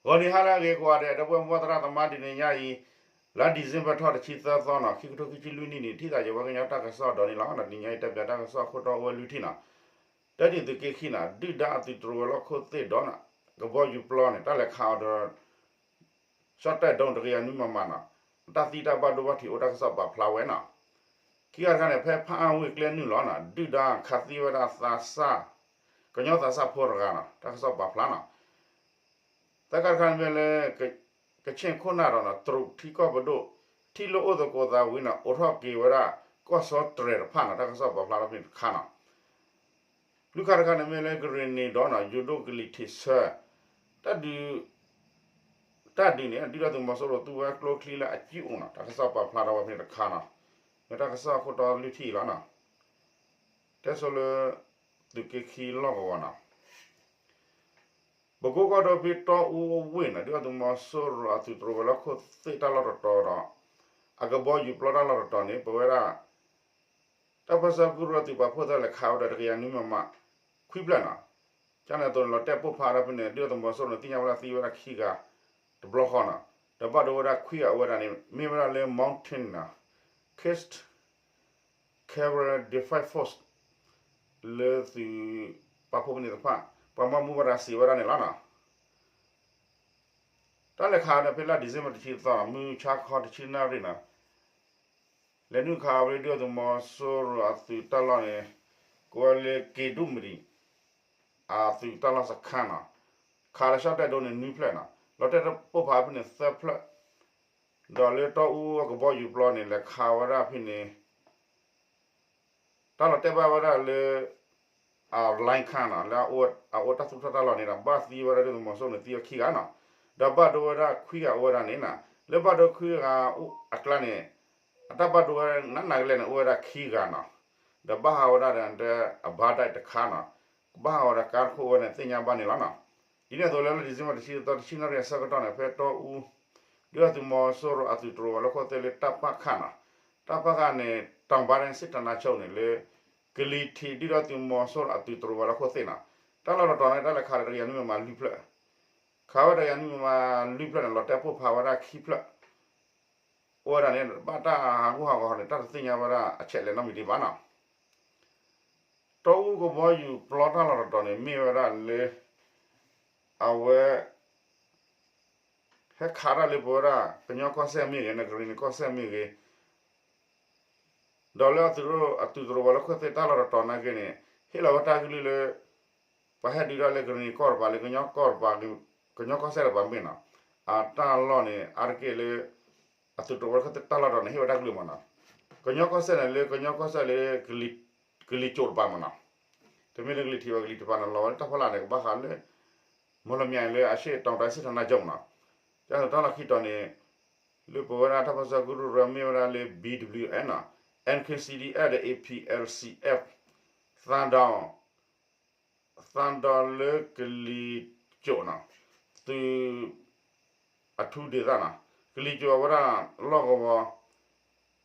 ဂီၤနံၤဟါလၢအဂ့ၤကိးဂၤဒဲး ဒီပုၢ်ဝဲၢ်မိၢ်ပၢ်သရၣ်သမါ တနံၤညါအံၤ လါ December ထီၣ်တဆံသၢသီနီၤ ခံကထိခံဆံလွံၢ်နံၣ်န့ၣ် ထံၣ်သးယဝဲကညီတၢ်ကစီၣ်ဒီးန့ၣ်လီၤ. တနံၤညါအံၤတဲပၠးတၢ်ကစီၣ်ခိၣ်တီအိၣ်ဝဲလွံၢ်ထံၣ်နီၤ. တၢတံၤသုးက့ခံနီၤ ဒုၣ်ဒါအသုးတြိၤဝဲၤလီၢ်ခိၣ်သ့ၣ်ဒီးနီၤ ကဘီယူၤပျီန့ၣ် တၢ်လဲၤခးအီၤဒီး ရှီၣ်တဲၣ်ဒိတကယၤနွံမမနီၤ တၢ်သံတၢ်ဘၣ်ဒိဘၣ်ထံးအိၣ်တၢ်ကစီၣ်ပာ်ဖျါဝဲနီၤ. ခံဂၤတခါန့ၣ် ဖဲဖၣ်အၣ်ဝ့ၢ်ကျဲနုာ်လီၤနီၤ ဒုၣ်ဒါခးသံဝဲဒၣ်သးစၢ် ကညီသးစၢ်ဖိတဂၤနီၤ တၢ်ကစီၣ်ပာ်ဖျါနီၤ. သၢခါတခါန့ၣ်မ့ၢ်လၢ ကဆ့ၣ်ခိၣ်နၢ်ဒီးနီၤ တရူးထံကီၢ်ပဒိၣ် ထံၣ်လိာ်အိၣ်သကိးသးဝံၤနီၤ အိးထီၣ်က့ၤဝဲဒၣ် ကီၢ်စီတြဲၤတဖၣ်နီၤ တၢ်ကစီၣ်ပာ်ဖျါထီၣ်ဖဲန့ၣ်တခါနီၤ. လွံၢ်ခါတခါန့ၣ်မ့ၢ်လၢကရ့ၣ်နံၤဒီးနီၤ ယိၤဒိၣ်ကလံၤထံးဆၢ တၢ်ဒုး တၢ်ဒုးန့ၣ် ဒုၣ်ဒါသုးမီၤစိရိၤသူဝဲကျိချံလၢအစုအိၣ်နီၤ တၢ်ကစီၣ်ပာ်ဖျါထီၣ်ဝဲဖဲန့ၣ်တခါနီၤ. မ့ၢ်တၢ်ကစီၣ်ခိၣ်တီလွံၢ်ထံၣ်အံၤလီၤနီၤ. တဲဆိလၢ သုးက့ခံလီၢ်ကဝီၤနီၤ ပကိကီၢ်ဒိၣ်ဖဲတီအူအဝ့ၢ်နီၤ ဒုၣ်ဒါသုးမီၤစိရိၤအသုးတြိၤဝဲၤလီၢ်ခိၣ်သ့ၣ်တၢ်လီၢ်တတီၤဒီး အကဘီယူၤပျီတၢ်လီၢ်တတီၤန့ၣ် ပဝဲဒၣ် တၢ်ပၢၢ်ဆၢကရူၢ်သုးပာ်ဖှိၣ်သဲလဲၤခးဝဲဒၣ်တကယၤနွံမမ ခွံဖျၢၣ်နီၤ. ကန့ၣ်အသိးန့ၣ် လီၤတဲာ်ပိၢ်ဖးဒၣ်ဖဲန့ၣ် ဒုၣ်ဒါသုးမီၤစိရိၤန့ၣ် သ့ၣ်ညါဝဲဒၣ်သံဝဲဒၣ်ခံဂၤ တဘျီဃီနီၤ. ဒီးဘၣ်ဒိဝဲဒၣ်ခွံဂၤအိၣ်ဝဲဒၣ်န့ၣ် မ့ၢ်ဝဲဒၣ်လၢ Mountain နီၤ Kist Cobra Defense Force လၢသုးပာ်ဖှိၣ်ဖဲန့ၣ်တဖၣ် ပှၤဘၣ်မူဘၣ်ဒါစံးဝဲဒၣ်န့ၣ်လီၤနီၤ. တၢ်လဲၤခးန့ၣ် ဖဲလါ December တဆံသီနီၤ မုၢ်ဆါခီတဆံနၣ်ရံၣ်နီၤ လဲၤနုာ်ခးဝဲဒၣ်ဒုၣ်ဒါသုးမီၤစိရိၤအသုးတၢ်လီၢ်န့ၣ် ကိးဝဲလၢက့ၤဒူၣ်မရံ အသုးတၢ်လီၢ်စခါနီၤ ခးလၢရှီၣ်တဲၣ်ဒိန့ၣ်နွံဖျၢၣ်နီၤ လီၤတဲာ်ပိၢ်ဖးဖဲန့ၣ်သၢဖျၢၣ် ဒီးလၢတီအူအကဘီယူၤပျီန့ၣ် လဲၤခးဝဲဒၣ်ဖဲန့ၣ် တၢ်လီၤတဲာ်ဘၣ်ဝဲဒၣ်လၢ အ line ခါနီၤ လၢအအိၣ်တၢ်သူၣ်ထီၣ်တၢ်လီၢ်န့ၣ်ဒီး ဘၣ်သံဝဲဒၣ်ဒုၣ်ဒါသုးမီၤစိရိၤန့ၣ်သံဝဲခံဂၤနီၤ ဒီးဘၣ်ဒိဝဲဒၣ်ခွံဂၤအိၣ်ဝဲဒၣ်န့ၣ်နီၤ လၢဘၣ်ဒိခွံဂၤအကျါန့ၣ် အတၢ်ဘၣ်ဒိဝဲနးနးကလဲာ်န့ၣ် အိၣ်ဝဲဒၣ်ခံဂၤနီၤ ဒီးဘၣ်ဟးဝဲဒၣ်ဒီး အဘါဒၣ်တခါနီၤ ကဘၣ်ဟးဝဲဒၣ်ကါတခိၣ်ဝဲန့ၣ် သ့ၣ်ညါဘၣ်န့ၣ်လီၤနီၤ. ဒ်န့ၣ်အသိးလၢလါ December တဆံသီ တဆံနၣ်ရံၣ်အဆၢကတီၢ်န့ၣ် ဖဲတီအူ ဒုၣ်ဒါသုးမီၤစိရိၤအသုးတြိၤဝဲၤလီၢ်ခိၣ်သ့ၣ်လၢ တၢ်ပၣ်ခၣ်နီၤ တၢ်ပၣ်ခၣ်န့ၣ် တောင်ပိုင်းတိုင်းစစ်ဌာနချုပ်န့ၣ်လၢ ကလံၤထံးဒုၣ်ဒါသုးမီၤစိရိၤအသုးတြိၤဝဲၤလီၢ်ခိၣ်သ့ၣ်နီၤ တၢ်လီၢ်တတီၤန့ၣ် တၢ်လဲၤခးဒီးတကယၤနွံမမလွံၢ်ဖျၢၣ် ခးဝဲတကယၤနွံမမလွံၢ်ဖျၢၣ်န့ၣ် လီၤတဲာ်ပိၢ်ဖးဝဲဒၣ်ခံဖျၢၣ် အိၣ်ဝဲဒၣ်န့ၣ် ဘၣ်တၢ်ဟးဂူာ်ဟးဂီၤန့ၣ် တၢ်တသ့ၣ်ညါဝဲဒၣ်အဆဲးလဲၣ်နီတမံၤဒံးဘၣ်နီၤ. တီအူကဘီယူၤပျီတၢ်လီၢ်တတီၤန့ၣ် မ့ၢ်ဝဲဒၣ်လၢ အဝဲ ဟဲခးတၢ်လၢပဝဲဒၣ် ကညီကီၢ်စဲၣ်မ့ၢ်ဂ့ၤ နကရ့ၣ်နံၤကီၢ်စဲၣ်မ့ၢ်ဂ့ၤ ဒီးလၢအသုးတြိၤဝဲၤလီၢ်ခိၣ်သ့ၣ်တၢ်လီၢ်တတီၤနာ်က့န့ၣ် ဟ့ၣ်လီၤဝဲတၢ်ကလုၢ်လၢ ပှၤဟဲဒုးတၢ်လၢကရ့ၣ်နံၤကီၢ်တပၤ လၢကညီကီၢ်တပၤ ကညီကီၢ်စဲၣ်တပၤမ့ၢ်နီၤ အတၢ်လီၢ်န့ၣ် အါတက့ၢ်လၢ အသုးတြိၤဝဲၤလီၢ်ခိၣ်သ့ၣ်တၢ်လီၢ်တတီၤန့ၣ် ဟ့ၣ်ဝဲတၢ်ကလုၢ်မ့ၢ်နီၤ. ကညီကီၢ်စဲၣ်န့ၣ် လၢကညီကီၢ်စဲၣ်လၢ ကလံၤစိးတပၤမ့ၢ်နီၤ တမ့ၢ်လၢကလံၤထံးဘၣ် ကလံၤတပၤန့ၣ် လီၤဝဲလၢတၢ်ဖီလာ်န့ၣ် ကဘၣ်ဃးလၢ မီလမၠဲၤလၢအရှေ့တောင်တိုင်းစစ်ဌာနချုပ်နီၤ. ကၢ်သိးတၢ်လီၢ်ခံတီၤန့ၣ် လၢပဝဲဒၣ်တၢ်ပၢၢ်ဆၢကရူၢ်ရၢ မ့ၢ်ဝဲဒၣ်လၢ B W N နီၤ N K C D F ဒီး A P L C F သးဒီး သးဒီးလၢကလံၤစိးနီၤ သုး အထူးဒေသနီၤ ကလံၤစိးအဝဲဒၣ် လီၢ်ကဝီၤ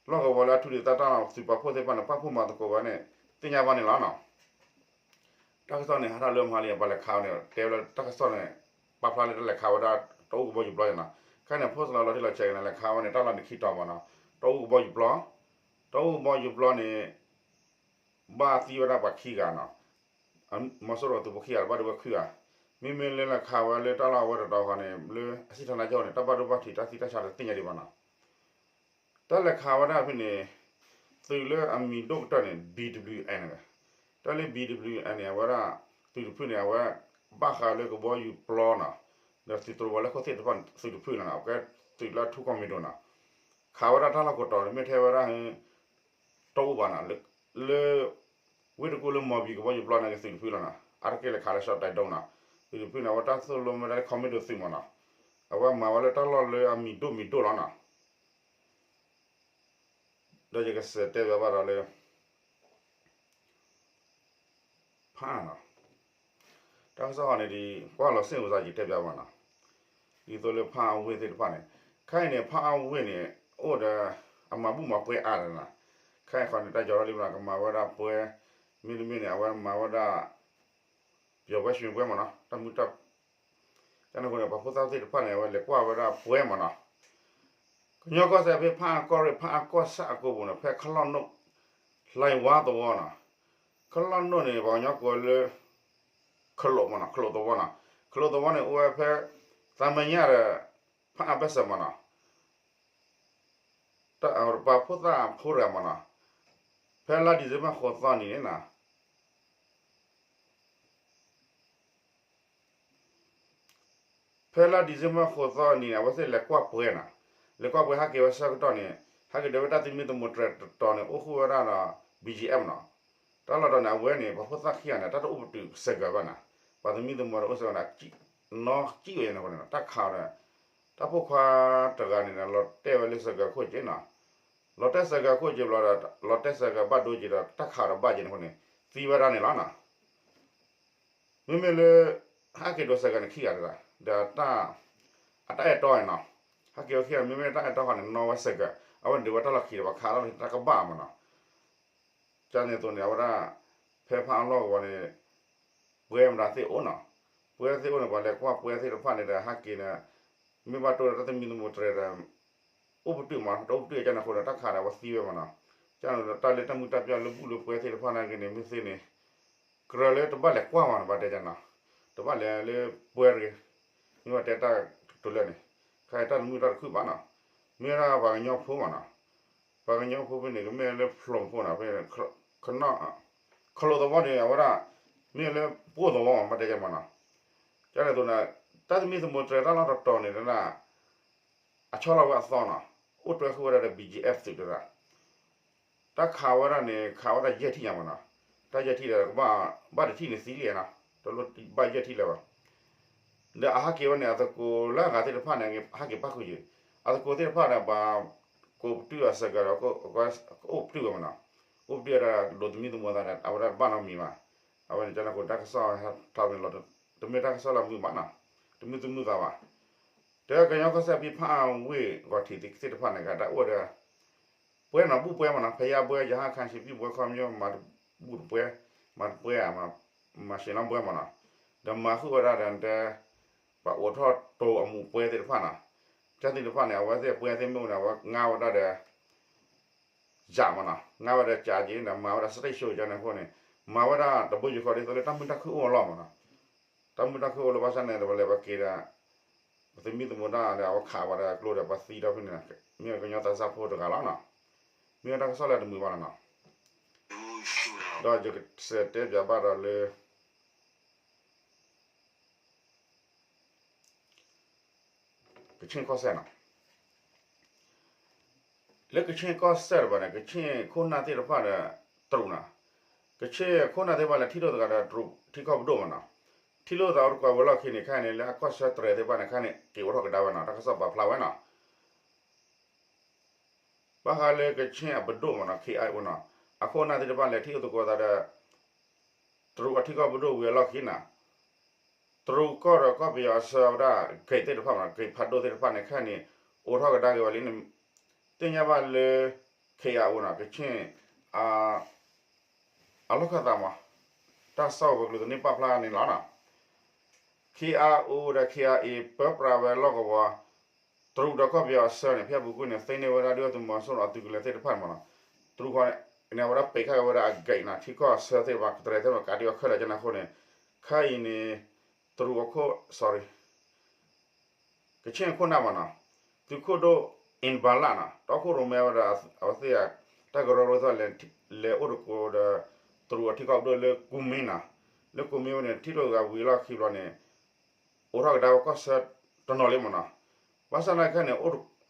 လီၢ်ကဝီၤလၢအထူးဒေသတၢ်သုးပာ်ဖှိၣ်သ့ၣ်တဖၣ်န့ၣ် ပာ်ဖှိၣ်မၤသကိးဝဲန့ၣ် သ့ၣ်ညါဘၣ်န့ၣ်လီၤနီၤ. တၢ်ကစီၣ်န့ၣ် ဟးထီၣ်လၢမဟါလံ ပှၤလဲၤခးဝဲန့ၣ် တဲဝဲလၢတၢ်ကစီၣ်န့ၣ် ပာ်ဖျါလၢတၢ်လဲၤခးဝဲဒၣ် တီအူကဘီယူၤပျီနီၤ. ခဲအံၤန့ၣ် post လီၤလီၤထံလီၤဆဲးက့ၤန့ၣ် လဲၤခးဝဲန့ၣ် တၢ်လီၢ်န့ၣ်ခံတီၤမ့ၢ်နီၤ တီအူကဘီယူၤပျီ တီအူကဘီယူၤပျီန့ၣ် ဘၣ်သံဝဲဒၣ်ပှၤခံဂၤနီၤ မီၤစိရိၤသုးဖိခံဂၤ ဘၣ်ဒိဝဲခွံဂၤ မ့မ့ၢ်လၢလဲၤခးဝဲလၢတၢ်လီၢ်အဝဲတတီၤဃီန့ၣ် လၢအစစ်ဌာနချုပ်န့ၣ် တၢ်ဘၣ်ဒိဘၣ်ထံးတၢ်သံတၢ်ဆါတသ့ၣ်ညါဒံးဘၣ်နီၤ. တၢ်လဲၤခးဝဲဒၣ်ဖဲန့ၣ် သုးလၢအမံၤဒိၣ်ကတၢၢ်န့ၣ် B W N န့ၣ် တၢ်လၢ B W N န့ၣ် အဝဲဒၣ် သုးတဖုန့ၣ် အဝဲ ဘၣ်ဃးလၢကဘီယူၤပျီနီၤ ဒီးသုးတြိၤဝဲၤလီၢ်ခိၣ်သ့ၣ်တဖၣ်န့ၣ် သုးတဖုန့ၣ် အကဲသုးလၢအထူၣ်ကီၢ်မံၤဒိၣ်နီၤ ခးဝဲဒၣ်တၢ်လီၢ်ကတီၤန့ၣ် မ့ၢ်ထဲဝဲဒၣ် တီအူဘၣ်နီၤ လၢ ဝ့ၢ်တကူၣ်လၢမီၤဘံၣ်ကဘီယူၤပျီန့ၣ်က့ၤသုးတဖုလီၤနီၤ အါတက့ၢ်လဲၤခးလၢရှီၣ်တဲၣ်ဒိနီၤ သုးတဖုန့ၣ် အဝဲတၢ်သိၣ်လိမ့ၢ်ဝဲဒၣ်လၢခီမ့ၢ်ဒိၣ်သုးမ့ၢ်နီၤ အဝဲမၤဝဲလၢတၢ်လီၢ်လၢအမံၤဒိၣ်မံၤဒိၣ်လီၤနီၤ ဒီးယကစးတဲဘၣ်ဘၣ်ဒီးလၢ ဖးနီၤ တၢ်ကစီၣ်ဟီန့ၣ်ဒ် ကွၢ်လီၤစ့ၣ်ဝဲစၢ်ယတဲဘၣ်ဘၣ်နီၤ ဒ်သိးလၢဖးအဝ့ၢ်သ့ၣ်တဖၣ်န့ၣ် ခဲအံၤန့ၣ် ဖးအဝ့ၢ်န့ၣ် အိၣ်ဒီး အမၤဘူၣ်မၤပှဲၤအါဒီးနီၤ ခဲအံၤဃီန့ၣ် တၢ်ယီၤထီၣ်လံမနီၤ ကမၤဝဲဒၣ်ပှဲၤ မ့တမ့ၢ်န့ၣ် အဝဲမၤဝဲဒၣ် ပယီၤဝဲၡမံၤပှဲၤမနီၤ တၢ်မုၢ်တၢ် ကန့ၣ်အဃိန့ၣ် ပှၤဖိသၣ်သ့ၣ်တဖၣ်န့ၣ် အဝဲလဲၤကွၢ်ဝဲဒၣ်ပှဲၤမးနီၤ. ကညီကီၢ်စဲၣ်ဖဲဖၣ်အၣ်ကီၢ်ရ့ၣ် ဖၣ်အၣ်ကီၢ်ဆၣ်အကိပူၤန့ၣ် ဖဲခလီၢ်နိၣ် လှိုင်ဝါသဝီနီၤ, ခလီၢ်နိၣ်န့ၣ် ပှၤကညီကိးလၢ ခလိးမးနီၤ, ခလိးသဝီနီၤ, ခလိးသဝီန့ၣ် အိၣ်ဝဲဖဲ သးမညၣ်ဒီး ဖၣ်အၣ်ဘၢၣ်စၢၤမးနီၤ. ပှၤဖိသၣ်ဖိတဂၤမးနီၤ, ဖဲလါဒံၣ်စ့ဘၢၣ်ဃိးသီနံၤန့ၣ်နီၤ, ဖဲလါဒံၣ်စ့ဘၢၣ်ဃိးသီနံၤန့ၣ် အဝဲသ့ၣ်လဲၤကွၢ်ပှဲၤနီၤ, လဲၤကွၢ်ပှဲၤဟးက့ၤဝဲဆၢကတီၢ်န့ၣ် ဟဲက့ၤဒီးဝဲတၢ်သမံသမိးတြဲၤတတီၤန့ၣ် အိၣ်ဃုာ်ဝဲဒၣ်ဒီး ဘံၣ်ကၠံၣ်အဲၣ်မးနီၤ. တၢ်လီၢ်တတီၤန့ၣ် အဝဲန့ၣ် ပှၤဖိသၣ်ခံဂၤန့ၣ် တၢ်တအိၣ်ပတုာ်စဲးကၢၤဘၣ်နီၤ, ပှၤသမံသမိးတအိၣ်စဲးကၢၤန့ၣ် နီၣ်ကံၣ်ဝဲန့ၣ်အဃိန့ၣ် တၢ်ခးအီၤဒီး တၢ်ဖိခွါတဂၤန့ၣ်ဒီး လီၤတဲာ်ဝဲလၢစဲးကၢၤခိၣ်က့နီၤ, လီၤတဲာ်စဲးကၢၤခိၣ်က့ဘျီဒီး လီၤတဲာ်စဲးကၢၤဘၣ်ဒိက့ဒီး တၢ်ခးအီၤဒီးဘၣ်က့န့ၣ်အဃိန့ၣ် သံဝဲဒၣ်န့ၣ်လီၤနီၤ. မ့မ့ၢ်လၢ ဟးက့ၤဒိးစဲးကၢၤန့ၣ်ခံဂၤတဂၤ ဒီး အတၢ်အဲၣ်တီအံၤနီၤ, ဟးက့ၤဝဲခံဂၤ မ့မ့ၢ်တၢ်အဲၣ်တီဃီန့ၣ် နီၣ်ဝဲစဲးကၢၤ အဝဲန့ၣ်ဒုးဝဲတၢ်လီၢ်ခံဒီး ပှၤခးတၢ်လီၢ်ခံတၢ်ကဘၣ်မးနီၤ. ကန့ၣ်အသိးန့ၣ် အဝဲဒၣ် ဖဲဖၣ်အၣ်လီၢ်ကဝီၤန့ၣ် ပှဲၤမတၤသ့ၣ်အိၣ်နီၤ, ပှဲၤသ့ၣ်အိၣ်န့ၣ် ပှၤလဲၤကွၢ်ပှဲၤသ့ၣ်တဖၣ်န့ၣ်ဒီး ဟးက့ၤန့ၣ် မ့ၢ်ဘၣ်တိၢ်ဒီးတၢ်သမံသမိးတြဲၤဒီး အိၣ်ပတုာ်မး တအိၣ်ပတုာ်ကန့ၣ်အဃိဒီး တၢ်ခးဒီးအဝဲသံဝဲမးနီၤ. ကန့ၣ်ဒီး တၢ်လၢတၢ်မုာ်တၢ်ပျီလၢဘူၣ်လၢပှဲၤသ့ၣ်တဖၣ်နာ်က့န့ၣ် မ့ၢ်သ့န့ၣ် ကြၢးလၢတဘၣ်လဲၤကွၢ်မးန့ၣ် ဘၣ်တဲကန့ၣ်နီၤ, တဘၣ်လဲၤလၢပှဲၤတဂ့ၤ, မ့ၢ်ဘၣ်တဲတၢ်ကတိၤလၢာ်န့ၣ် ခဲအံၤတၢ်တမုာ်တၢ်တခုၣ်ဘၣ်နီၤ, မ့ၢ်ဝဲဒၣ်ပှၤကညီဖိမးနီၤ, ပှၤကညီဖိဖဲန့ၣ် ကမ့ၢ်လၢဖျိးဖိနီၤ ဖဲ ခလိးသဝီန့ၣ် အဝဲဒၣ် မ့ၢ်လၢပှိၢ်သဝီမး ဘၣ်တဲကန့ၣ်မးနီၤ. ကန့ၣ်အသိးန့ၣ် တၢ်သမံသမိးတြဲၤတၢ်လီၢ်တတီၤန့ၣ် အဆီလီၤဝဲအသီနီၤ, အိၣ်တွဲဃုာ်ဝဲဒၣ်ဒီး ဘံၣ်ကၠံၣ်အဲၣ် သုးတဂၤ တၢ်ခးဝဲဒၣ်န့ၣ် ခးဝဲဒၣ်ယဲၢ်ထံၣ်ညါမးနီၤ, တၢ်ယဲၢ်ထံၣ်ဒီး ကဘၣ် ဘၣ်တထံၣ်န့ၣ်သံလံနီၤ, တလိၣ်ဘၣ်ယဲၢ်ထံၣ်လၢၤဘၣ်. ဒီးအဟးက့ၤဝဲန့ၣ် အသကိးလၢအဂၤသ့ၣ်တဖၣ်န့ၣ် ဟးက့ၤပၣ်ဃုာ်ယံၤ, အသကိးသ့ၣ်တဖၣ်ဒီး ပှၤကိးပတုာ်အစဲးကၢၤဒီး ကအိၣ်ပတုာ်ဝဲမးနီၤ, အိၣ်ပတုာ်ဝဲဒၣ်ကဒိးသမံသမိးသးဒီး အဝဲဒၣ်တဘၣ်နီတမံၤဘၣ်. အဝဲန့ၣ်ကန့ၣ်အဃိ တၢ်ကစီၣ်ဟဲထီၣ်န့ၣ်လီၤ, တမ့ၢ်တၢ်ကစီၣ်လၢမုာ်ဘၣ်နီၤ, တမုာ်တမုာ်သးဘၣ်. တဲကညီကီၢ်စဲၣ်ဖဲဖၣ်အၣ်ဝ့ၢ်ဂီၤထံးသ့ၣ်တဖၣ်န့ၣ် ကဒၣ်အိၣ်ဒီး ပှဲၤနီၤ ဘူၣ်ပှဲၤမးနီၤ, ဖယါဘှဲ ယဟါခါ စံးပံၣ်ဘှဲ ခီပညီ မၤဘူၣ်တပှဲၤ, မၤတပှဲၤဧါ, မၤစ့ၢ်နီၤဘှဲမးနီၤ, ဒီးမၤဃုာ်ဝဲဒၣ်ဒီးတဲ ပှၤအိးထီၣ်တိၤအမူးပှဲၤသ့ၣ်တဖၣ်နီၤ, ကသ့ၣ်တဖၣ်န့ၣ် အဝဲသ့ၣ်ပှဲၤသ့ၣ်မ့ၢ်အိၣ်န့ၣ် အဝဲငါဝဲဒၣ်ဒီး ကးမးနီၤ, ငါဝဲဒၣ်ကးက့ၤဒီး မၤဝဲဒၣ် stage show ကန့ၣ်အဃိန့ၣ် မၤဝဲဒၣ်တဘိယူၢ်ဃီဒ်သိးလၢတၢ်မုာ်တၢ်ခုၣ်အိၣ်အလီၢ်မးနီၤ, တၢ်မုာ်တၢ်ခုၣ်အိၣ်လၢဘၣ်ဆၣ်န့ၣ် တဝဲလဲၤဝဲက့ၤဒီး ပသမံသမိးတၢ်ဒီး အဝဲခးဝဲဒၣ်ကျိဒီး ပှၤသံဒီဖဲန့ၣ် မ့ၢ်ကညီသးစၢ်ဖိတဂၤလီၤနီၤ, မ့ၢ်ဝဲတၢ်ကစီၣ်လၢတမုာ်ဘၣ်လီၤနီၤ, ဒီးယကစံးတဲပၠးဘၣ်ဒီးလၢ ကဆ့ၣ်ကီၢ်စဲၣ်နီၤ, လၢကဆ့ၣ်ကီၢ်စဲၣ်တဖၣ်န့ၣ် ကဆ့ၣ်ခိၣ်နၢ်သ့ၣ်တဖၣ်ဒီး တရူးနီၤ, ကဆ့ၣ်ခိၣ်နၢ်သ့ၣ်တဖၣ်လဲၤထံၣ်လိာ်သကိးဒီးတရူးထံကီၢ်ပဒိၣ်မးနီၤ, ထံၣ်လိာ်သးအိၣ်တကွၢ်ဝဲလီၢ်ခံန့ၣ် ခဲအံၤန့ၣ် လၢအကီၢ်ဆၢတြဲၤသ့ၣ်တဖၣ်န့ၣ် ခဲအံၤန့ၣ် က့ၤအိးထီၣ်ကဒါဝဲနီၤ, တၢ်ကစီၣ်ပာ်ဖျါဝဲနီၤ ဘၣ်ဃးလၢကဆ့ၣ်အပဒိၣ်မးနီၤ ခ့ၣ်အၣ်အူနီၤ, အခိၣ်အနၢ်သ့ၣ်တဖၣ်လဲၤထံၣ်လိာ်သကိးသးဒီး တရူးအထံကီၢ်ပဒိၣ်ဝံၤအလီၢ်ခံနီၤ, တရူးကီၢ်ဒီးကီၢ်ပယီၤအဆၢဝဲဒၣ် gate သ့ၣ်တဖၣ်မးနီၤ, gate ဖးဒိၣ်သ့ၣ်တဖၣ်န့ၣ် ခဲအံၤန့ၣ် အိးထီၣ်ကဒါက့ၤဝဲလံန့ၣ်, သ့ၣ်ညါဘၣ်လၢ ခ့ၣ်အၣ်အူနီၤ ကဆ့ၣ် အလီၢ်ခၢၣ်သးမး, တၢ်ကစီၣ်ဝဲၤကျိၤသန့ပာ်ဖျါန့ၣ်လီၤနီၤ, ခ့ၣ်အၣ်အူဒီး ခ့ၣ်အၣ်အ့ ပၢပြးဝဲလီၢ်ကဝီၤ တရူးဒီးကီၢ်ပယီၤအဆၢန့ၣ် ဖဲအပူၤကွံာ်န့ၣ် သ့န့ၢ်ဝဲဒၣ်ဒုၣ်ဒါသုးမီၤစိရိၤအသုးကလၢၤသ့ၣ်တဖၣ်န့ၣ်မးနီၤ, တရူးဃီန့ၣ် အဝဲဒၣ်ပံးခးက့ၤဝဲဒၣ်အ gate နီၤ ထံကီၢ်အဆၢသ့ၣ်တဖၣ် ကတြဲၤသ့ၣ်တဖၣ်ကးဒံးဝဲခဲလၢာ်ကန့ၣ်အဃိန့ၣ်, ခဲအံၤန့ၣ် တရူးအခိၣ် sorry ကဆ့ၣ်အခိၣ်နၢ်မးနီၤ, သုးခိၣ်ဒိၣ် အ့ဘၤလၣ်နီၤ တီခိၣ်ရိၣ်မဲဝဲဒၣ် အဝဲသ့ၣ် တၢ်ကရၢကရိသ့ၣ် လဲၤအိၣ်တကိးဒီး တရူးအထံကီၢ်ပဒိၣ်လၢကူမ့ၢ်နီၤ, လၢကူမ့ၢ်ဝဲန့ၣ် ထံၣ်လိာ်သးဝံၤအလီၢ်ခံဘျီန့ၣ် အိးထီၣ်ကဒါဝဲကီၢ်ဆၢတနီၤလံမးနီၤ, ဘၣ်ဆၣ်သနာ်က့န့ၣ်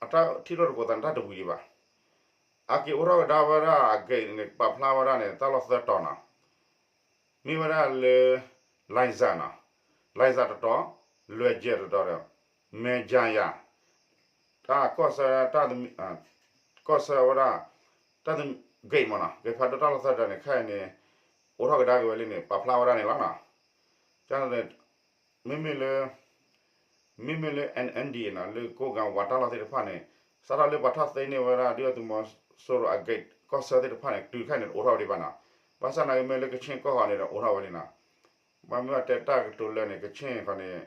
အတၢ်ထံၣ်လိာ်တကိးသးန့ၣ်တၢ်တဝံၤဒံးဘၣ်, အက့ၤအိးထီၣ်ကဒါဝဲဒၣ်အ gate န့ၣ် ပာ်ဖျါဝဲဒၣ်န့ၣ် တၢ်လီၢ်သၢတီၤနီၤ မ့ၢ်ဝဲဒၣ်လၢ လံစၢ်နီၤ, လံစၢ်တတီၤ, လွဲၢ်ကၠဲၣ်တတီၤဒီး မဲၣ်ကၠၣ်ယၤ, တၢ်ကီၢ်ဆၢ ကီၢ်ဆၢဝဲဒၣ် တၢ် gate မးနီၤ gate ဖးဒိၣ်တၢ်လီၢ်သၢတီၤန့ၣ် ခဲအံၤန့ၣ် အိးထီၣ်ကဒါက့ၤဝဲလံန့ၣ် ပာ်ဖျါဝဲဒၣ်န့ၣ်လီၤနီၤ. ကန့ၣ် မ့မ့ၢ်လၢ မ့မ့ၢ်လၢ NNDAA နီၤ လၢကိးကၤဝးတၢ်လီၢ်သ့ၣ်တဖၣ်န့ၣ် စးထီၣ်လၢပှၤထီၣ်သ့န့ၢ်ဝဲဒၣ်ဒုၣ်ဒါသုးမီၤစိရိၤအ gate ကီၢ်ဆၢသ့ၣ်တဖၣ်န့ၣ် တုၤခဲအံၤန့ၣ် အိးထီၣ်ဝဲဒံးဘၣ်နီၤ. ဘၣ်ဆၣ်သနာ်က့မ့ၢ်လၢကဆ့ၣ်ကီၢ်ဃီန့ၣ်ဒီး အိးထီၣ်ဝဲလံနီၤ. ဘၣ်မ့ၢ်အတဲတၢ်ကတိၤလၢာ်န့ၣ် ကဆ့ၣ်ဃီန့ၣ်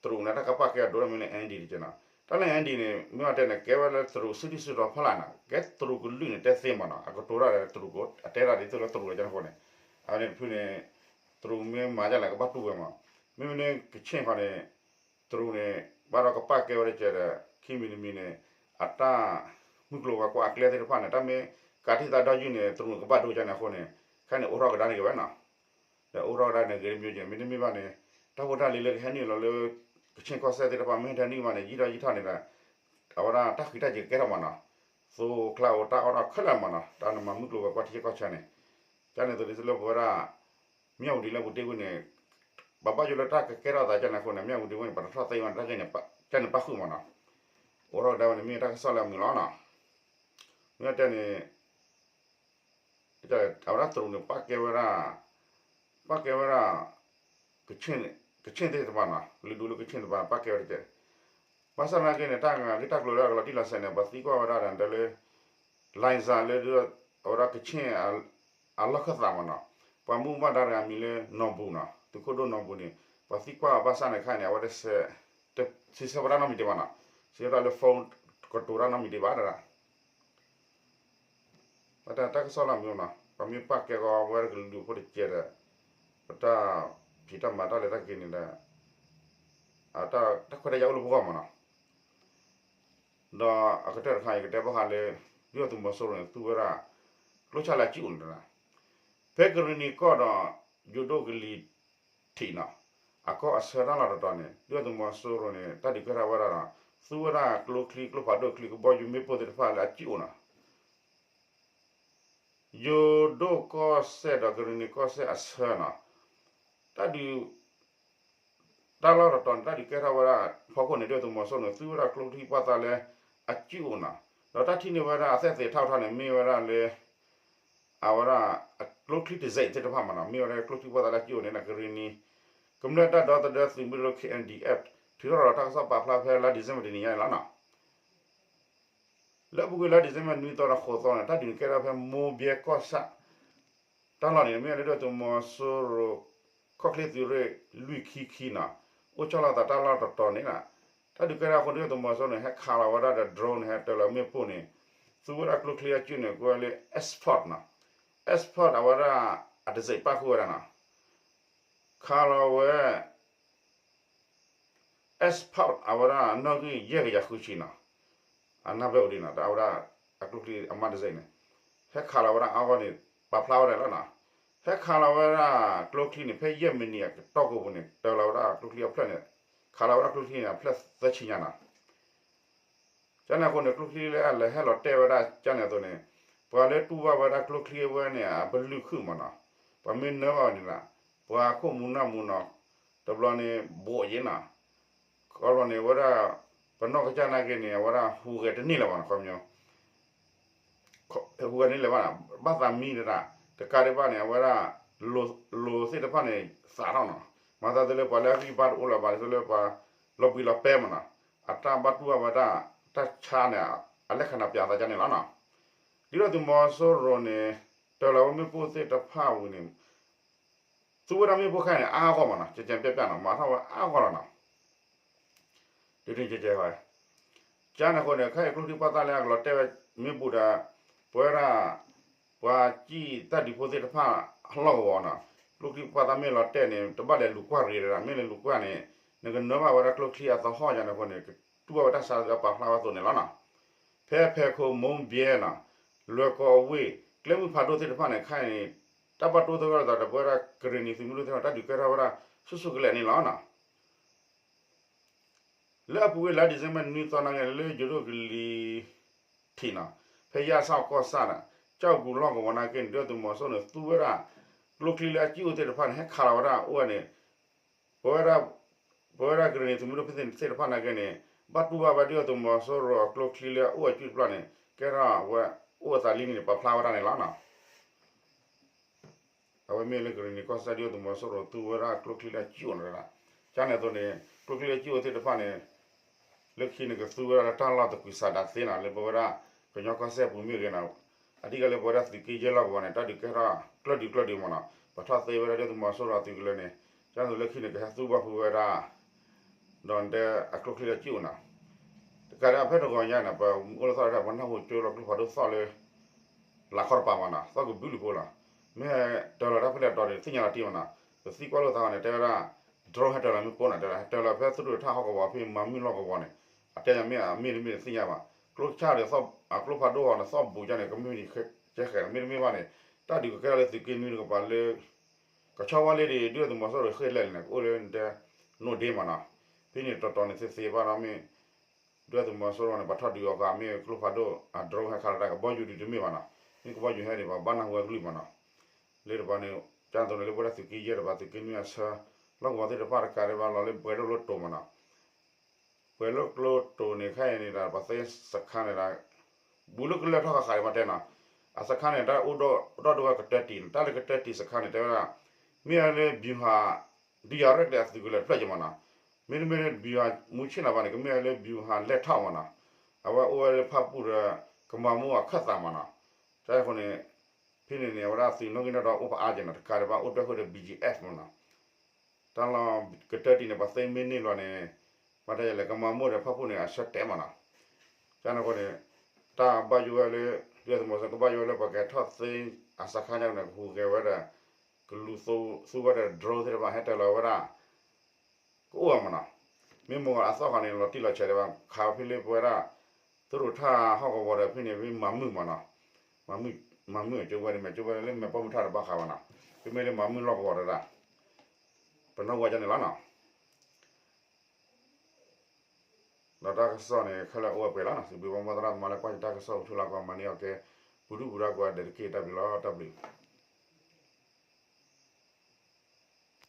တရူးန့ၣ် တၢ်ကပာ်ကဲအဒိၣ်မ့ၢ်လၢ အၣ်အၣ်ဒီး တက့ၢ်နီၤ. တၢ်လၢ အၣ်အၣ်ဒီး န့ၣ် မ့ၢ်ဝဲတဲန့ၣ် ကဲဝဲလၢတရူးစုဒုၣ်စုတီၤဖီလာ်နီၤ, ကဲတရူးကလုာ်န့ၣ် တဲသ့မးနီၤ, အကတိၤတၢ်ဒီးတရူးက အတဲတၢ်ဒ်သိးလၢတရူးလၢကန့ၣ်အဃိန့ၣ်, အဝဲန့ၣ်တဖုန့ၣ် တရူးမ့ၢ်မၤဒ်လဲၣ် ကဘၣ်တူၢ်ဝဲမး. မ့မ့ၢ်လၢကခ့ၣ်ဃီန့ၣ် တရူးန့ၣ် ဘၣ်ဒီးကပာ်ကဲဝဲတကဲဒီး ခံမံၤတမံၤန့ၣ် အတၢ်မုၢ်ကျိၤဝဲၤကွာ်အကျဲသ့ၣ်တဖၣ်န့ၣ် တၢ်မ့ၢ်ကးတံာ်သးဒီယုၢ်န့ၣ် တရူးန့ၣ်ကဘၣ်ဒိကန့ၣ်အဃိန့ၣ်, ခဲန့ၣ်အိးထီၣ်ကဒါန့ၣ်က့ၤဝဲနီၤ. ဒီးအိးထီၣ်ကဒါန့ၣ်ဂ့ၤတမံၤက့ၤ မ့တမ့ၢ်ဘၣ်န့ၣ် တၢ်ဖိတၢ်လံၤလၢကဟဲနုာ်လီၤလၢ ကခ့ၣ်ကီၢ်စဲၣ်သ့ၣ်တဖၣ် မ့ၢ်ဟဲတနုာ်ဘၣ်န့ၣ် ယံာ်ထီၣ်ယံာ်ထီၣ်န့ၣ်ဒီး အဝဲဒၣ်တၢ်ဃံးတၢ်စ့ၤကကဲထီၣ်မးနီၤ, သိကျါအိၣ်တၢ်အီၣ်တၢ်ခဲလၢာ်မးနီၤ, တၢ်နမၤမုၢ်ကျိၤဝဲၤကွာ်ထံဆၢကီၢ်ဆၢန့ၣ်, ကန့ၣ်သိးဒ်သိးလၢပဝဲဒၣ် မၠၣ်ဝတံၤလၢပူၤတ့ၢ်ကွံာ်န့ၣ် ပဘၣ်ယိၣ်လၢတၢ်ကကဲထီၣ်သးကန့ၣ်အဃိန့ၣ် မၠၣ်ဝတံၤဝဲန့ၣ် ပတထီၣ်သ့ဝဲန့ၣ် တၢ်ဂ့ၢ်န့ၣ် ကန့ၣ်ပၣ်ဃုာ်မးနီၤ, အိးထီၣ်ကဒါဝဲန့ၣ်မ့ၢ်တၢ်ကစီၣ်လၢအမုာ်လီၤနီၤ. မ့ၢ်တဲန့ၣ် အဝဲဒၣ်တရူးန့ၣ် ပာ်ကဲဝဲဒၣ် ပာ်ကဲဝဲဒၣ် ကခ့ၣ်သ့ၣ်တဖၣ်နီၤ, လုၢ်ဒူလၢကခ့ၣ်တဖၣ် ပာ်ကဲဝဲတကဲ, ဘၣ်ဆၣ်သနာ်က့န့ၣ် တၢ်ဂ့ၢ်တၢ်ကျိၤလၢအကလီၤတံၢ်လီၤဆဲးန့ၣ် ပှၤသံကွၢ်ဝဲဒၣ်ဒီး တဲလၢ လံစၢ်လၢ အဝဲဒၣ်ကခ့ၣ် အလီၢ်ခၢၣ်သးမးနီၤ, ပှၤမူဘၣ်ဒါတဂၤမံၤလၢနီၢ်ဘူၣ်နီၤ, သုးခိၣ်ဒိၣ်နီၢ်ဘူၣ်န့ၣ် ပှၤသံကွၢ်အီၤဘၣ်ဆၣ်န့ၣ် ခဲအံၤန့ၣ် အဝဲတ စံးဆၢဝဲဒၣ်နီတမံၤဒံးဘၣ်နီၤ, စံးဆၢဝဲဒၣ်လၢ phone ကတိၤတၢ်နီတမံၤဒံးဘၣ်တဒၣ် တၢ်ကစီၣ်လၢအမုာ်နီၤ, ပမ့ၢ်ပာ်ကဲဃီဝဲကလုာ်ဒူၣ်ဖိတကဲဒီး ပတၢ်ဖံးတၢ်မၤတၢ်လဲၤတၢ်က့ၤန့ၣ်ဒီး တၢ်ခွဲးတၢ်ယာ်အိၣ်လၢပဂီၢ်မးနီၤ. ဒီးအကတၢၢ်တခါ ယကတဲဘၣ်ဃးလၢ ဒုၣ်ဒါသုးမီၤစိရိၤန့ၣ် သူဝဲဒၣ် ကျိၣ်ဆၣ်လၢအစုၣ်အိၣ်န့ၣ်တဒၣ်, ဖဲကရံၣ်နံၤကီၢ်ဒီး ယိၤဒိၣ်ကလံၤထံးနီၤ, အကီၢ်အဆၢတၢ်လီၢ်တတီၤန့ၣ် ဒုၣ်ဒါသုးမီၤစိရိၤန့ၣ် တၢ်ဒုးကဲထီၣ်ဝဲဒၣ်ဒီး သူဝဲဒၣ်ကျိချံကျိဖးဒိၣ် ချံကဘီယူၤမ့ၣ်ပိၢ်သ့ၣ်တဖၣ်လၢအစုၣ်အိၣ်နီၤ. ယိၤဒိၣ်ကီၢ်စဲၣ်ဒီးကရံၣ်နံၤကီၢ်စဲၣ်အဆၢနီၤ, တၢ်ဒုး တၢ်လီၢ်တတီၤန့ၣ် တၢ်ဒုးကဲထီၣ်ဝဲဒၣ်ဖီခိၣ်န့ၣ် ဒုၣ်ဒါသုးမီၤစိရိၤန့ၣ် သူဝဲဒၣ်ကျိချံပှၢ်သၣ်လၢအစုၣ်အိၣ်နီၤ, ဒီးတၢ်ထံၣ်န့ၢ်ဝဲဒၣ်အသက်သေအထောက်အထားန့ၣ် မ့ၢ်ဝဲဒၣ်လၢ အဝဲဒၣ် ကျိချံတံဆိပ်သ့ၣ်တဖၣ်မးနီၤ, မ့ၢ်ဝဲဒၣ်ကျိချံပှၢ်သၣ်လၢအစုၣ်အိၣ်န့ၣ် ကရံၣ်နံၤ ကမျၢၢ်တၢ်ဒီသဒၢသုးမုၢ်ဒိၣ် K N D F ထုးထီၣ်ဒီးတၢ်ကစီၣ်ပာ်ဖျါဖဲလါဒံၣ်စ့ဘၢၣ်တနံၤညါန့ၣ်လီၤနီၤ. လၢအပူၤကွံာ်လါဒံၣ်စ့ဘၢၣ်နွံသီဒီးဃိးသီန့ၣ် တၢ်ဒုးန့ၣ်ကဲထီၣ်ဖဲမိၢ်ဘဲကီၢ်ဆၣ် တၢ်လီၢ်န့ၣ် မ့ၢ်ဝဲဒၣ်ဒုၣ်ဒါသုးမီၤစိရိၤ ခီၣ်ချ့သုးရ့ၣ်လွံၢ်ခံခံနီၤ, အိၣ်ဆီလီၤသးတၢ်လီၢ်တတီၤန့ၣ်လီၤ. တၢ်ဒုးကဲထီၣ်အဃိ ဒုၣ်ဒါသုးမီၤစိရိၤန့ၣ် ဟဲခးလီၤဝဲဒၣ်ဒီး drone န့ၣ် ဟဲတၢၤလီၤမ့ၣ်ပိၢ်န့ၣ် သူဝဲဒၣ်ကျိချံအစုၣ်န့ၣ် ကိးဝဲလၢ export နီၤ, export အဝဲဒၣ် အတံဆိပ်ပာ်ဃုာ်ဝဲဒၣ်နီၤ, ခးလီၤဝဲ export အဝဲဒၣ်နီၣ်ဂံၢ်ယဲၢ်ကယၤဃုဆံနီၤ, အနၢ်ပဲာ်အိၣ်ဒံးနီၤ, အဝဲဒၣ်အကျိချံအမၤတံဆိပ်န့ၣ် ဟဲခးလီၤဝဲဒၣ်အါဂီၢ်န့ၣ် ပာ်ဖျါဝဲဒၣ်လီၤနီၤ. ဟဲခးလီၤဝဲဒၣ်ကျိချံန့ၣ် ဖဲယဲၢ်မံးနံးအကတီၢ်ကိာ်ပူၤန့ၣ် တၢၤလီၤဝဲဒၣ်ကျိချံအဖျၢၣ်န့ၣ် ခးလီၤဝဲဒၣ်ကျိချံန့ၣ် အဖျၢၣ်သၢဆံညါနီၤ. ကန့ၣ်အဃိန့ၣ် ကျိချံလၢအလဲၤဟဲလီၤတဲာ်ဝဲဒၣ်ကန့ၣ်အသိးန့ၣ် ပှၤလၢတူၢ်ဘၣ်ဝဲဒၣ်ကျိချံအဝဲန့ၣ် အဘလုၢ်ခုၣ်မးနီၤ, ပှၤမ့ၢ်နၢဘၣ်ဝဲန့ၣ်လီၤ, ပှၤခိၣ်မူနၢ်မူနီၤ, တဘျီန့ၣ် ဘိးယ့နီၤ, ခီဘျီန့ၣ် အဝဲဒၣ် ပနီၢ်ကစၢ်နာ်က့န့ၣ် အဝဲဒၣ်ဟူးဂဲၤတန့ၢ်လၢၤဘၣ်နီၤ, ခီပညီ ဟူးဂဲၤန့ၢ်လၢၤဘၣ်နီၤ, ဘၣ်သးမံတဒၣ်, တကးဒံးဘၣ်န့ၣ် အဝဲဒၣ် လိၤသ့ၣ်တဖၣ်န့ၣ် သးထီၣ်နီၤ, မၤသးဒ်လၢပှၤလၢအဂံၢ်ဘါတအိၣ်လၢၤဘၣ် ဒ်သိးလၢပှၤလီၤဘှံးလီၤပဲမးနီၤ, အတၢ်ဘၣ်တူၢ်ဘၣ်ဝဲဒၣ် တၢ်ဆါန့ၣ် အလဲၤခးနၤပၠးသးကန့ၣ်လီၤနီၤ. ဒ်သိးသုးမီၤစိရိၤန့ၣ် တၢၤလီၤဝဲမ့ၣ်ပိၢ်သ့ၣ်တဖၣ်ဝံၤန့ၣ် သူဝဲဒၣ်မ့ၣ်ပိၢ်ခဲအံၤန့ၣ် အါဂီၢ်မးနီၤ, ကဲကဲပျဲပျဲနီၤ, မၤထီၣ်ဝဲအါဂီၢ်လီၤနီၤ. ဒ်န့ၣ်ကဲကဲဝဲ ကန့ၣ်အဃိန့ၣ် ခဲအံၤကျိချံပှၢ်သၣ်လၢအကလီၤတဲာ်ဝဲမ့ၣ်ပိၢ်ဒီး ပဝဲဒၣ် ပှၤစံၣ်တၢ်ဒုးဖိသ့ၣ်တဖၣ်အလီၢ်ကဝီၤနီၤ, ကျိချံပှၢ်သၣ်မ့ၢ်လီၤတဲာ်န့ၣ် တဘၣ်လဲၤလူၤကွၢ်ရ့ၣ်တဒၣ်, မ့ၢ်လဲၤလူၤကွၢ်န့ၣ် နကနၢဘၣ်ဝဲဒၣ်ကျိချံအသဟီၣ်ယါန့ၣ်အဃိန့ၣ် ကတူၢ်ဘၣ်ဝဲတၢ်ဆါလၢပာ်ဖျါဝဲအသိးန့ၣ်လီၤနီၤ. ဖဲဖဲခိၣ် မိၢ်ဘဲနီၤ, လွဲၢ်ကီအဝ့ၢ် ကျဲမုၢ်ဖးဒိၣ်သ့ၣ်တဖၣ်န့ၣ် ခဲအံၤန့ၣ် တၢ်ဘၣ်တိသဝဲဒၣ်ဒီး ပဝဲဒၣ်ကရ့ၣ်နံၤသုးမုၢ်ဒိၣ်သ့ၣ်တဖၣ် တၢ်ဒုးကဲထီၣ်ဝဲဒၣ်ဆူၣ်ဆူၣ်ကလဲာ်န့ၣ်လီၤနီၤ. လၢအပူၤကွံာ်လါဒံၣ်စ့ဘၢၣ်နွံသီနာ်က့န့ၣ် လၢယိၤဒိၣ်ကလံၤထံးနီၤ, ဖဲယါဆၣ်ကီၢ်ဆၣ်ဒီး ကၠီၣ်ပူၤလီၢ်ကဝီၤနာ်က့န့ၣ် ဒုၣ်ဒါသုးမီၤစိရိၤန့ၣ် သူဝဲဒၣ် ကျိချံလၢအစုၣ်အိၣ်သ့ၣ်တဖၣ်န့ၣ် ဟဲခးလီၤဝဲဒၣ်အိၣ်ဝဲန့ၣ် ပဝဲဒၣ် ပဝဲဒၣ်ကရ့ၣ်နံၤသုးမုၢ်ဒိၣ်သ့ၣ်တဖၣ်နာ်က့န့ၣ် ဘၣ်တူၢ်ဘၣ်ဝဲဒုၣ်ဒါသုးမီၤစိရိၤအကျိချံလၢအအိၣ်အစုၣ်တဖျၢၣ်န့ၣ် ကဲထီၣ်ဝဲအိၣ်အသးလံန့ၣ် ပာ်ဖျါဝဲဒၣ်န့ၣ်လီၤနီၤ. အဝဲမ့ၢ်လၢကရ့ၣ်နံၤကီၢ်စဲၣ် ဒုၣ်ဒါသုးမီၤစိရိၤသူဝဲဒၣ်ကျိချံလၢအစုၣ်အိၣ်န့ၣ်လီၤ. ကန့ၣ်အသိးန့ၣ် ကျိချံလၢအစုၣ်အိၣ်သ့ၣ်တဖၣ်န့ၣ် လၢခံန့ၣ်ကသူဝဲဒၣ်လၢတၢ်လီၢ်သကုၤဆးဒးသ့နီၤ လၢပဝဲဒၣ် ကညီကီၢ်စဲၣ်ပူၤမ့ၢ်ဂ့ၤနီၤ, အဓိကလၢပဝဲဒၣ်သုးက့ယဲၢ်လီၢ်ကဝီၤန့ၣ် တၢ်ဒုးကဲထီၣ်ကျၢၢ်ဒုးကျၢၢ်ဒုးမးနီၤ, ပထီၣ်သ့ဝဲဒၣ်ဒုၣ်ဒါသုးမီၤစိရိၤအသုးကလၢၤန့ၣ် ကန့ၣ်အသိးလၢခံန့ၣ် ကဟဲသူဘၣ်ဖုးဝဲဒၣ် ဒီးတဲအကျိချံလၢကံၣ်အိၣ်နီၤ, တကးဒံးဖဲတဂီၤညါန့ၣ် ပအိၣ်လၢသီၣ်တၢ် ပနၢ်ဟူကၠိလီၤကျိဖးဒိၣ်သီၣ်လၢ လၢခီတပၤမးနီၤ, သီၣ်ကဘုးလံာ်ဖိလီၤ. မ့ၢ်ဟဲတၢၤလီၤတၢ်ဖဲလဲၣ်တီၤန့ၣ် သ့ၣ်ညါလီၤတံၢ်မးနီၤ, ပသံကွၢ်လိာ်သးန့ၣ် တဲဝဲဒၣ် drone ဟဲတၢၤလီၤမ့ၣ်ပိၢ်နီၤ, တဲဝဲဒၣ် ဟဲတၢၤလီၤဖဲသရူးထၣ်ဟီၣ်ကဝီၤဖဲမၤမုၢ်လီၢ်ကဝီၤန့ၣ်, အတဲညါမ့ၢ်အမ့ၢ်တမ့ၢ်တသ့ၣ်ညါဘၣ်, ကျိဆၣ်ဒီး အကျိဖးဒိၣ်အီၤန့ၣ် သီၣ်ဘူးကန့ၣ် ကမ့ၢ်ကဲဃဲၤ မ့တမ့ၢ်ဘၣ်န့ၣ်, တၢ်ဒုးကကဲထီၣ်လၢသုးက့နွံတကပၤလၢ ကဆီဝါလ့ဒီး ဒုၣ်ဒါသုးမီၤစိရိၤဃ့ၢ်လဲၣ်န့ၣ် ကအိၣ်လၢတဲ နိၣ်ဒ့မးနီၤ, ဖဲန့ၣ်တီၤတီၤန့ၣ်သ့သ့ဘၣ်နီၤ, မ့ၢ် ဒုၣ်ဒါသုးမီၤစိရိၤန့ၣ် ပှၤထီၣ်ဒုးအီၤဃာ် မ့ၢ်ကျိဖးဒိၣ်အ drone ဟဲခးလီၤတၢ် ကဘီယူၤဒုးတမ့ၢ်ဘၣ်နီၤ, မ့ၢ်ကဘီယူၤဟဲန့ၣ် ပှၤဘၣ်နၢ်ဟူဝဲကလုၢ်မးနီၤ, လၢတပၤန့ၣ် ကၢ်သိးန့ၣ်လၢပဝဲဒၣ်သုးက့ယဲၢ်တပၤ သုးက့နွံအဆၢ လီၢ်ကဝီၤသ့ၣ်တဖၣ်တကးဒံးဘၣ်လီၤလၢပှဲၤဒိၣ်ကျိတိၤမးနီၤ ပှဲၤဒိၣ်ကျိတိၤန့ၣ် ခဲအံၤန့ၣ်ဒီး ပှၤသ့စခါန့ၣ်ဒီး ဘူးလၢကလၢၢ်ထီၣ်ဃာ်ဃာ်ဒံးမးတဲနီၤ, အစခါန့ၣ် တၢ်အိၣ်ဒီးအိၣ်ဒီးဒိၣ်ဝဲကတၢၢ်တံၢ်န့ၣ် တၢ်လၢကတၢၢ်တံၢ်စခါန့ၣ် တဲဝဲဒၣ် မ့ၢ်ဝဲလၢ ဗျူဟာ ဒုးယၤရဲၣ်ကျဲၤအသုးကလၢၤတဖျၢၣ်က့ၤမးနီၤ, မ့တမ့ၢ်လၢ ဗျူဟာ မူဆ့ၣ်နီၤဘၣ်န့ၣ် ကမ့ၢ်ဝဲလၢ ဗျူဟာ လဲၢ်ထီၣ်မးနီၤ, အဝဲအိၣ်ဝဲလၢဖၣ်ပူၣ်ဒီး ကမၤမိၢ်အခၢၣ်သးမးနီၤ, တၢ်အဃိန့ၣ် ဖဲန့ၣ်န့ၣ် အဝဲဒၣ်သုးနီၣ်ဂံၢ်နီၣ်ဒွးအိၣ်ဖးအါက့ၤနီၤ တကးဒံးဘၣ်အိၣ်ဒွဲၣ်ဃုာ်ဒီး ဘီၣ်ကၠံၣ်အဲၣ်မးနီၤ, တၢ်လီၢ်ကတၢၢ်တံၢ်န့ၣ် ပှၤသ့မ့ၢ်န့ၢ်လီၤန့ၣ် ဘၣ်တၢ်ယလဲၣ် ကမၤမိၢ်ဒီးဖၣ်ပူၣ်န့ၣ် အဆၢတဲာ်မးနီၤ, ကန့ၣ်အဃိန့ၣ် တၢ်ဘၣ်ယိၣ်ဝဲလၢ ဒုၣ်ဒါသုးမီၤစိရိၤကဘၣ်ယိၣ်ဝဲလၢပှၤကဟဲထီၣ်သ့အစခါညါန့ၣ် ကဟူးဂဲၤဝဲဒီး ကလူၤသူဝဲဒီး drone သ့ၣ်တဖၣ်ဟဲတၢၤလီၤဝဲဒၣ် ကအိၣ်အမးနီၤ, မ့ၢ်မ့ၢ်အသီၣ်ဃာ်န့ၣ် လီၤတံၢ်လီၤဆဲးဒံးဘၣ် ခးဖဲလၢပဝဲဒၣ် သရူးထၣ်ဟီၣ်ကဝီၤဒီးဖဲန့ၣ် မၤမုၢ်မးနီၤ, မၤမုၢ်အကၠိဝဲဒၣ် မ့ၢ်ကၠိဝဲဒၣ်လၢမဲာ်ပိာ်မုၣ်ထၣ်တဘၣ်ဃးဘၣ်နီၤ, ကမ့ၢ်လၢမၤမုၢ်လီၢ်ကဝီၤတဒၣ်, ပနီၣ်ဝဲကန့ၣ်လီၤနီၤ. ဒီးတၢ်ကစီၣ်န့ၣ် ခဲလၢာ်အိၣ်ဝဲပှဲၤလီၤနီၤ, စံးဘျုးဘၣ်မုၢ်သရၣ်သမါလၢကွၢ်ယတၢ်ကစီၣ် ဟူထူလၢကွၢ်မၤန့ၢ်အီၤကဲ ပူၤဒုၣ်ပူၤဒါကိးဂၤဒဲးတက့ၢ် တၢ်ဘျုးလီၤ တၢ်ဘျုး